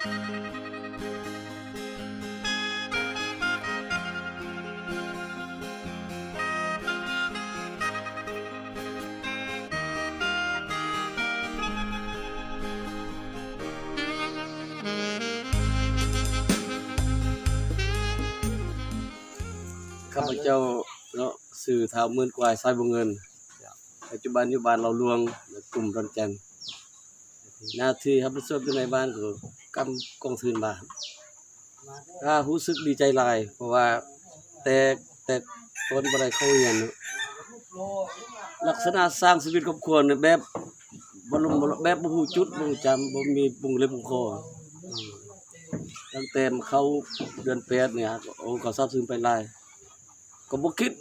ຂ້າພະເຈົ້າເນາະ ຊື່ທ້າວໝື່ນກວາຍ ສາຍບົວເງິນ ປັດຈຸບັນຢູ່ບ້ານເລົ່າຫຼວງ ແລະ ກຸ່ມດອນຈັນ. ໜ້າທີ່ຮັບຜິດຊອບຢູ່ໃນບ້ານກໍກຳກອງທຶນບ້ານ. ກໍຮູ້ສຶກດີໃຈຫຼາຍ ເພາະວ່າແຕ່ ແຕ່ຕອນບໍ່ໄດ້ເຂົ້າຮຽນເນາະ ລັກສະນະສ້າງຊີວິດຄອບຄົວນີ້ແບບບໍ່ລົມບໍ່ລອຍ ແບບບໍ່ຮູ້ຈຸດ ບໍ່ຮູ້ຈຳ ບໍ່ມີປຸງເລັບປຸງຄໍ. ຕັ້ງແຕ່ມາເຂົ້າເດືອນແປດນີ້ ໂອ້ ກໍຊາບຊຶ້ງໄປຫຼາຍ. ກໍບໍ່ຄິດ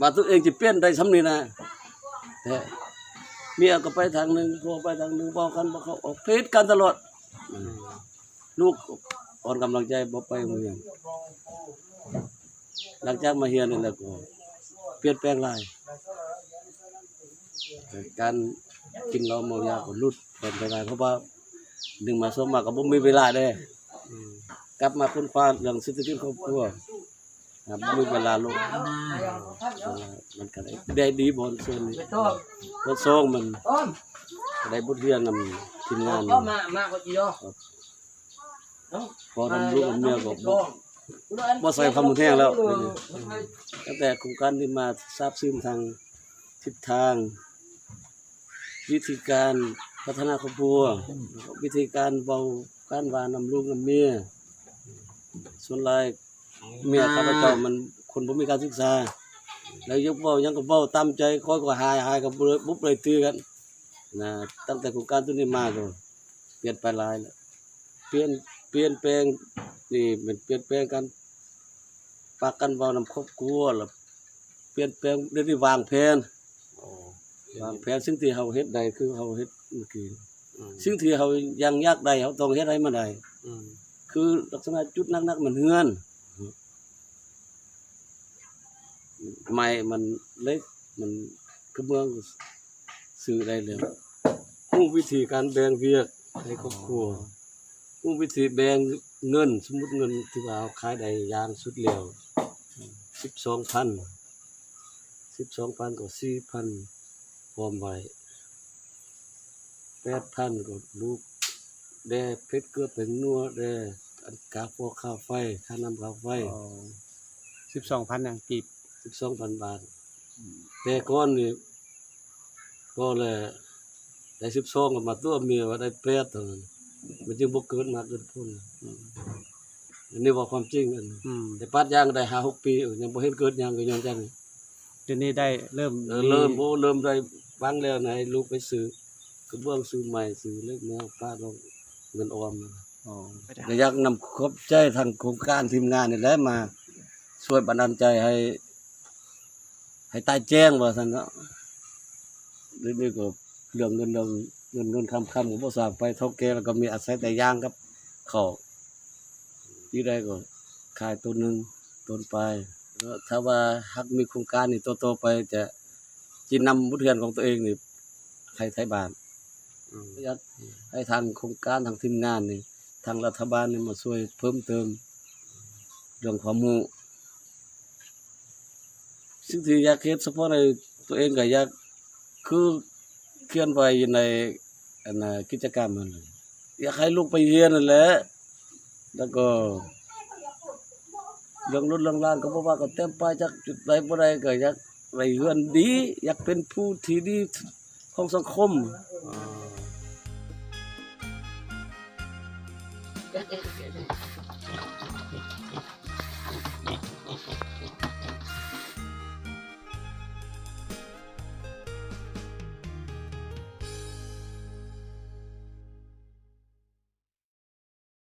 ວ່າຕົວເອງຈະປ່ຽນໄດ້ສ່ຳນີ້ນະ ແຕ່ເມຍກໍໄປທາງໜຶ່ງ ຜົວໄປທາງໜຶ່ງ ເວົ້າກັນບໍ່ເຂົ້າອອກ ຜິດກັນຕະຫຼອດ. ລູກອ່ອນກຳລັງໃຈ ບໍ່ໄປໂຮງຮຽນ. ຫຼັງຈາກມາຮຽນນີ້ແລ້ວກໍປ່ຽນແປງຫຼາຍ ການກິນເຫຼົ້າເມົາຢາກໍຫຼຸດຜ່ອນໄປຫຼາຍ ເພາະວ່າໜຶ່ງມາສອງມາກໍບໍ່ມີເວລາເດ້ ອືມ ກັບມາຄົ້ນຄວ້າເລື່ອງເສດຖະກິດຄອບຄົວ ບໍ່ມີເວລາໂລດ. ມັນກໍໄດ້ ໄດ້ດີບ່ອນສ່ວນນີ້ ບ່ອນສອງມັນໄດ້ບົດຮຽນນຳທີມງານ ພໍນຳລູກນຳເມຍກໍບໍ່ ບໍ່ໃສ່ຄວາມຮຸນແຮງແລ້ວ. ຕັ້ງແຕ່ໂຄງການນີ້ມາ ຊາບຊຶ້ງທາງທິດທາງ ວິທີການພັດທະນາຄອບຄົວ ວິທີການເວົ້າການວ່ານຳລູກນຳເມຍ. ສ່ວນຫຼາຍເມຍຂ້າພະເຈົ້າມັນຄົນບໍ່ມີການສຶກສາ ແລ້ວຢາກເວົ້າຫຍັງກໍເວົ້າຕາມໃຈ ຂ້ອຍກໍຫາຍ ຫາຍກໍບໍ່ໄດ້ ບໍ່ໄດ້ຕີກັນນະ. ຕັ້ງແຕ່ໂຄງການໂຕນີ້ມາກໍປ່ຽນໄປຫຼາຍແລ້ວ ປ່ຽນ ປ່ຽນແປງ ນີ້ແມ່ນປ່ຽນແປງການປາກກັນເວົ້ານຳຄອບຄົວ ແລ້ວປ່ຽນແປງ ດຽວນີ້ວາງແຜນ ວາງແຜນສິ່ງທີ່ເຮົາເຮັດໄດ້ ຄືເຮົາເຮັດມື້ກີ້ ອືມ ສິ່ງທີ່ເຮົາຍັງຢາກໄດ້ ເຮົາຕ້ອງເຮັດໃຫ້ມັນໄດ້ ອືມ ຄືລັກສະນະຈຸດໜັກໆ ແມ່ນເຮືອນ ໄມ້ມັນເຫຼັກ ມັນກະເບື້ອງ ຊື້ໄດ້ແລ້ວ ຮູ້ວິທີການແບ່ງວຽກໃນຄອບຄົວ ຮູ້ວິທີແບ່ງເງິນ. ສົມມຸດເງິນທີ່ວ່າເຮົາຂາຍໄດ້ຢ່າງສຸດແລ້ວ ສິບສອງພັນ ສິບສອງພັນກໍສີ່ພັນ ອອມໄວ້ ແປດພັນກໍລູກແດ່ ເຜັດເກືອແປ້ງນົວແດ່ ອັນກາຟອກຄ່າໄຟ ຄ່ານ້ຳຄ່າໄຟ. ອໍ ສິບສອງພັນຫຍັງກີບ? ສິບສອງພັນບາດ. ອືມ ແຕ່ກ່ອນນີ້ ພໍແລ້ວໄດ້ສິບສອງ ກໍມາຕົວະເມຍວ່າໄດ້ແປດເທົ່ານັ້ນ ມັນຈຶ່ງບໍ່ເກີດໝາກເກີດຜົນ. ອືມ ອັນນີ້ເວົ້າຄວາມຈິງ ອັນ ອືມ ແຕ່ປາດຢາງໄດ້ຫ້າຫົກປີ ເອີ ຍັງບໍ່ເຫັນເກີດຫຍັງ ກໍຍ້ອນຈັ່ງນີ້. ດຽວນີ້ໄດ້ເລີ່ມ ເອີ ມີ ເລີ່ມ ໂອ້ ເລີ່ມໄດ້ຟັງແລ້ວ ໃຫ້ລູກໄປຊື້ກະເບື້ອງ ຊື້ໄມ້ ຊື້ເຫຼັກ ມາປະລົງເງິນອອມ. ອໍ ກໍຢາກນຳຂອບໃຈທາງໂຄງການ ທີມງານນີ້ແຫຼະ ມາຊ່ວຍບັນດານໃຈໃຫ້ ໃຫ້ຕາແຈ້ງວ່າຊັ້ນເນາະ. ດຽວນີ້ກໍເລື່ອງເງິນ ເລື່ອງເງິນເງິນຄຳ ຄຳກໍບໍ່ສ້າງໄປ ເຖົ້າແກ່ແລ້ວກໍມີອາໄສແຕ່ຢາງກັບເຂົ້າ ປີໃດກໍຂາຍໂຕໜຶ່ງ ໂຕປາຍ. ຖ້າວ່າຫາກມີໂຄງການນີ້ຕໍ່ໆໄປ ຈະ ຈະນຳບົດຮຽນຂອງຕົວເອງນີ້ໃຫ້ໄທບ້ານ. ອືມ ຢາກໃຫ້ທາງໂຄງການ ທາງທີມງານນີ້ ທາງລັດຖະບານນີ້ມາຊ່ວຍເພີ່ມເຕີມເລື່ອງຄວາມຮູ້. ສິ່ງທີ່ຢາກເຮັດສະເພາະໃນຕົວເອງກໍຢາກ ຄືຂຽນໄວ້ຢູ່ໃນ ອັນນ່າ ກິດຈະກຳຫັ້ນ ຢາກໃຫ້ລູກໄປຮຽນຫັ້ນແຫຼະ ແລ້ວກໍເລື່ອງລົດເລື່ອງລານກໍບໍ່ວ່າ ກໍແຕ້ມປ້າຍຈັກຈຸດໃດບໍ່ໄດ້ ກໍຢາກໄດ້ເຮືອນດີ ຢາກເປັນຜູ້ທີ່ດີຂອງສັງຄົມ.